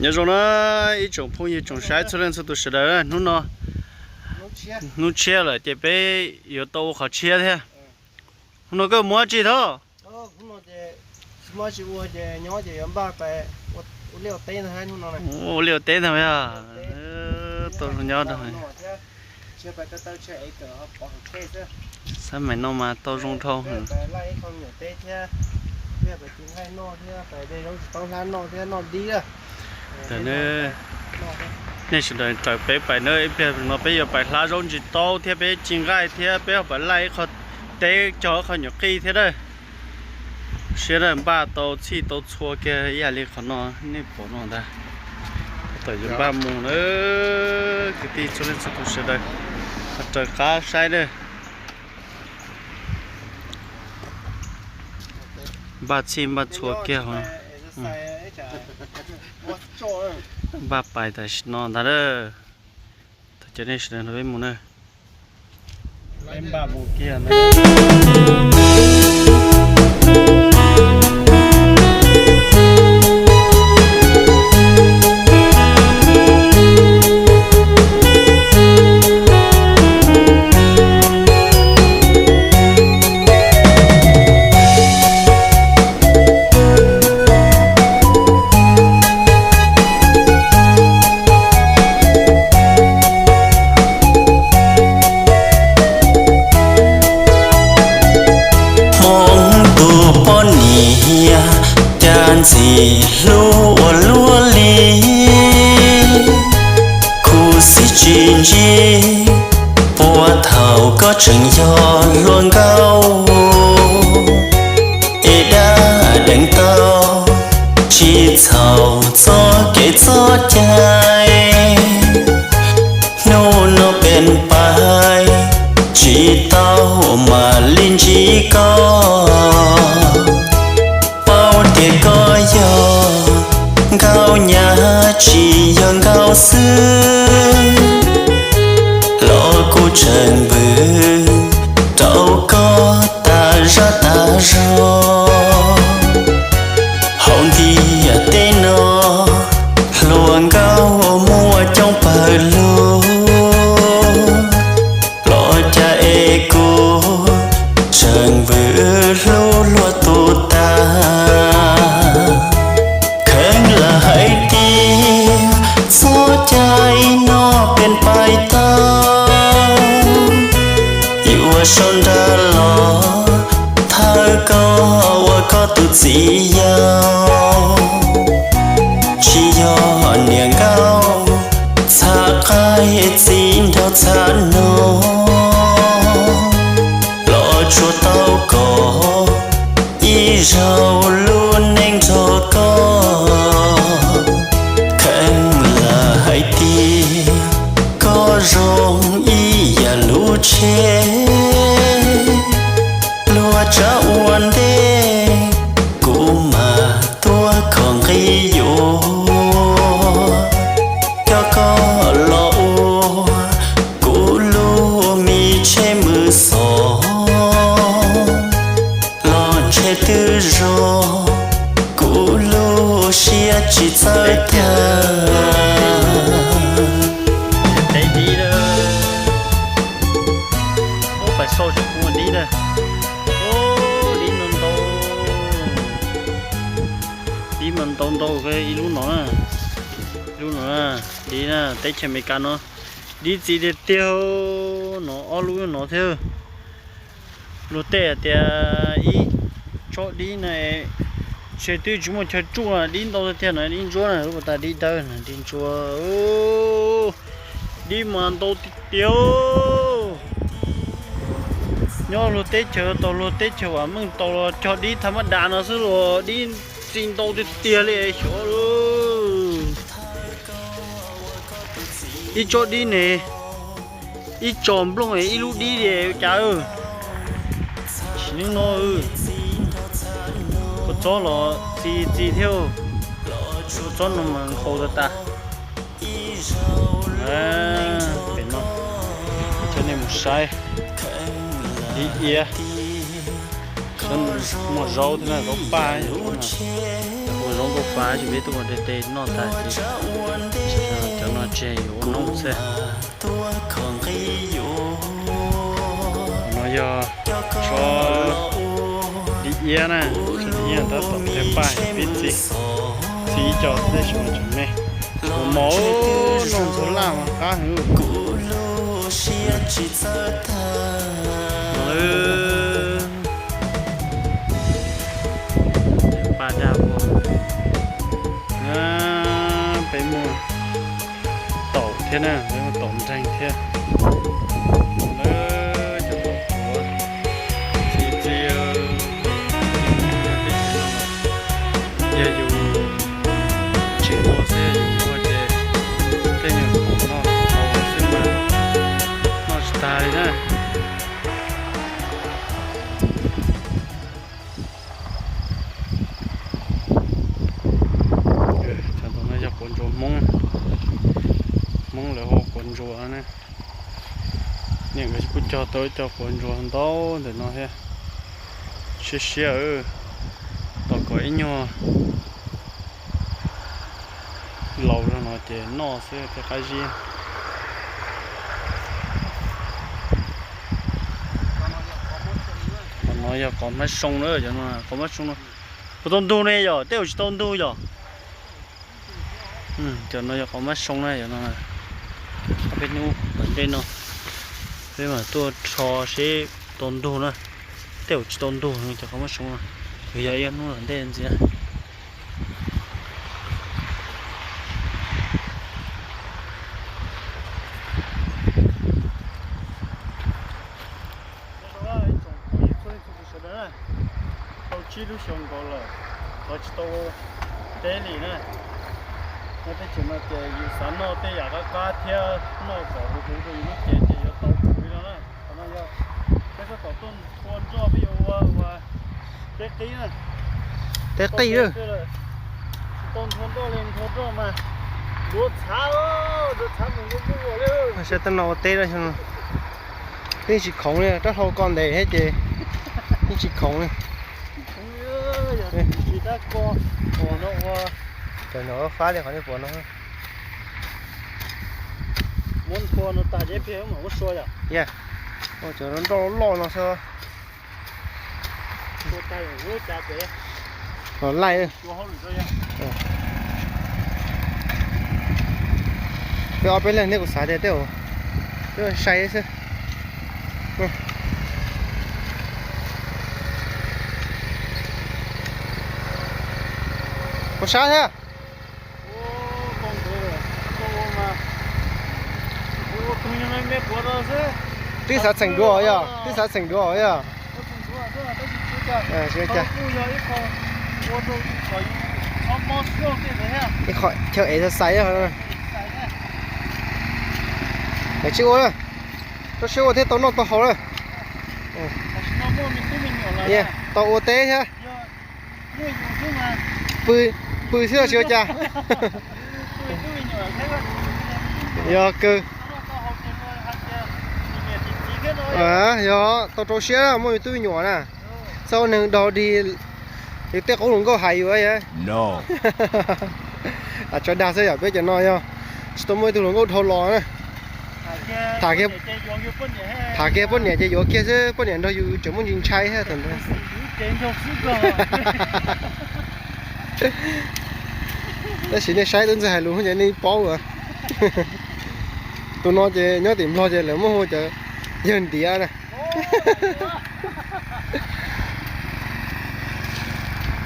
Nyob zoo na ib tsoom phooj ywg tsoom saib txhua leej txhua tus sawv daws, hnub no hnub tshiab lawm ces peb yuav tau ua qhov tshiab thiab. Hnub no koj mus dab tsi thiab? Ua liaj ua teb ntag yog. Tau zoo nyob rau xab maim no mas tau zoo dhau. Ntawm nej sawv daws raws peb pais na, ib pliag no peb yuav pais hlab zaub ntsis taub thiab peb ci nqaij thiab peb ho pais laij ib qho teb cog ib qho nyuam qij thiab na. Siab na, npaj tau txhij tau txhua kiag ib yam li qhov no nej pom no ntag. Tawm yuav npaj mus na, kwv tij txhua leej txhua tus sawv daws, ho raws qab saib na. Npaj txhij npaj txhua kiag. Npaj pais tam sim no ntag na. Thaum cov nej sawv daws nrog peb mus na. Peb npaj mus kiag ntag. Hmoob tus poj niam, cas ntxim hlub ua luaj li, khuv xim tsis ntsib, puag thaum koj tseem yog hluas nkauj, es dab deev tau, tsis txhaum txoj kev txoj cai. Hnub no peb pais, tsis tau mam li ntsib koj. Paub tias koj yog nkauj nyab tsis yog nkauj xwb, los kuv tseem npws rau koj tas zaj tas zog. Hauv ntiaj teb no, hluas nkauj muaj coob pawg lug, los cas es kuv tseem npws hlub luag tus tas. Kheev lam hais tias txoj cai no peb pais tau, yuav sau nra los thawj koj ua koj tus txiv yau. Tsis yog niam nkauj txhab qaib txiv nraug txhab noog, los tsuas tau koj ib zaug lub neej nrog koj. Kheev lam hais tias koj zoo ib yam lub tsheb, luag tsav ua ntej, kuv mam tuaj kho nqi yuav, coj koj los ua kuv lub me tsheb mws xos, los ntshe twb zoo kuv lub siab tsis txawj tag. Teb dib, pais xauj tsis pom dib na. Dib no ntau, dib mas ntau ntau, ib lub no na, ib lub no na, dib na, teb chaws Amelikas no dib txiv tiag tiag, no ob lub no thiab. Luag tej hais tias ib tsob dib na, ntshe twb tsis muaj chaw tsuj, dib ntau tiag tiag no, dib ntsuab na, lub pas tas dib dawb na, dib ntsuab, dib mas ntau tiag tiag. Nyob luag teb chaws tau luag teb chaws vam meej tau los cog dib thaj mab das no xwb los dib txiv ntau tiag tiag li xyov. Ib tsob dib ne, ib tsob nplooj ib lub dib li ua cas. Sim neej no kua txob los txi txi thiab, kua txob no mas nqaus tas tas. Pem no coj nej mus saib dib iab, muaj zaub thiab na, zaub paj, ua Noob nkauj fa tsis peb tuaj ua tes tes noj tag ces cov no tseg yuav ua noob xwb. No yog tsho di iab na, tsho di iab tab tom qhia paj pib txiv, txiv ib co tej tseem me. Ua mov noj ntxuag laj mas qab heev. Paj daj ua, peb muaj taum thiab na, peb muaj taum nreeg thiab. Cov taum tshuav txi txiv, yog yus tsis ua xwb, yus ua ces tej nyuag khoom no xwb mas noj tsis tag li na. Cov no yog quav ntsuas Hmoob, Hmoob lawv hu quav ntsuas na. Niam nkawd kuj cog tau ib co quav ntsuas ntau ntawm no thiab. Siab siab, tos kom ib nyuag laus zog no ces noj xwb thiaj qab zib. Qhov no yog qos hmab soo na, qos hmab soo no puas tau ntug ne yom, tej zaum tsis tau ntug yom. Cov no yog qos hmab soo na, cov no peb hnub tom ntej no peb mam tuaj rho seb tau ntug na. Tej zaum tsis tau ntug cov qos hmab soo no, yog ib hnub tom ntej ntxiv na. Tau tsib lub xyoo nkaus lawm, qhov tsis tau teb li na. Nyob teb chaws no ces yus xav noj tej yam qab qab thiab noj kom huv huv rau yus lub cev ces yuav tau huv li no na. Qhov no yog peb sab tom tuaj nthua nroj peb yuav ua ua teb qib na. Teb qib, tsis tau nthua nroj li, nthua nroj mas ntuav txhav, ntuav txhav mus ntuav ntuav li. Saib tab no ua teb no yeej tsis khoov li, rab hlau ko ntev thiab ces yeej tsis khoov li. Cov no fab li qhov nej pom no. Cov nroj loj loj no xwb. Los laij. Peb ob peb leeg thiab kuv xav tias tej zaum peb sai xwb. Kuv sab thiab. Twb xav txheem dua yog, twb xav txheem dua yog. Ib qho chaw ev xav xaiv. Tsis ua, rau siab ua thiab tau noj tau haus na. Tau ua teb thiab. Pw, pw xwb los tsis ua cas. Yog kawg. Yog tau rau siab muaj me tub me nyuam na. Txhob ua neeg dhau dig li tej qub hluas nkauj hais yus. Tso dag xwb yom, peb cov no yog tsis tau muaj ib tug hluas nkauj dhau los na. Tham kiag poj niam ces yuav kiag xwb, poj niam nrog yus tseem muaj ntsis ntshai thiab thaum ntawd. Tab sis nej saib tub ntxawg hais lus ces nej paub as. Tus no ces nyob tim Nplog ces lawv muab hu cov yawg ntiav na.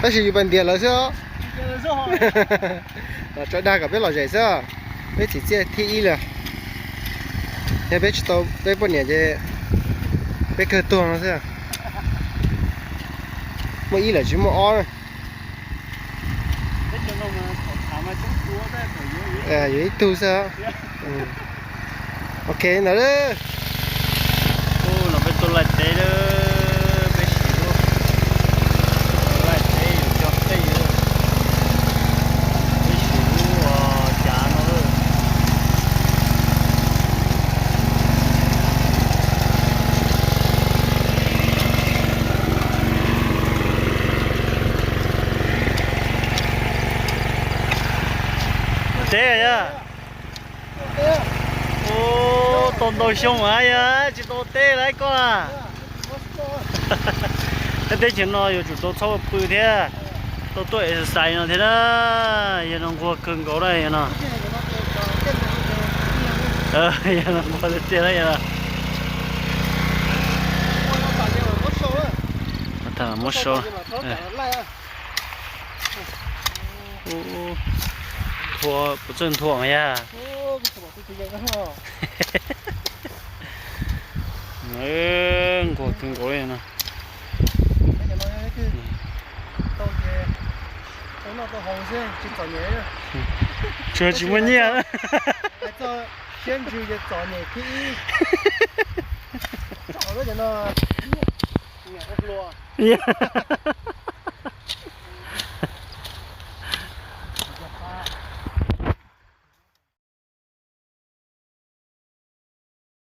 Tab sis yus pais ntiav lawv xwb os. Los tso dag kom peb lom zem xwb. Peb txiv txiaj thib ib lawm. Yog peb tsis tau peb poj niam ces peb kawg tuag no xwb. Muaj ib lawm tsis muaj ob. Yuav ib tug xwb. Ok ntawd. Los peb tuaj laij teb lawm, peb sim lub laij teb yuav cog qij, peb sim lub cav no. Teb yog. Ub, tau ntau xyoo a yog tsis tau teb lawm koj a. Teb chaws no yuav tsum tau txhob pw thiab, tau tuaj exercise no thiab na. Yog no nquag kawg nkaus na yog no. Yog no nquag tiag tiag na yog no. Muab sau. Nthua, puas txawj nthua yag. Nquag kawg nkaus li no. Tsuas tsis muaj nyiaj.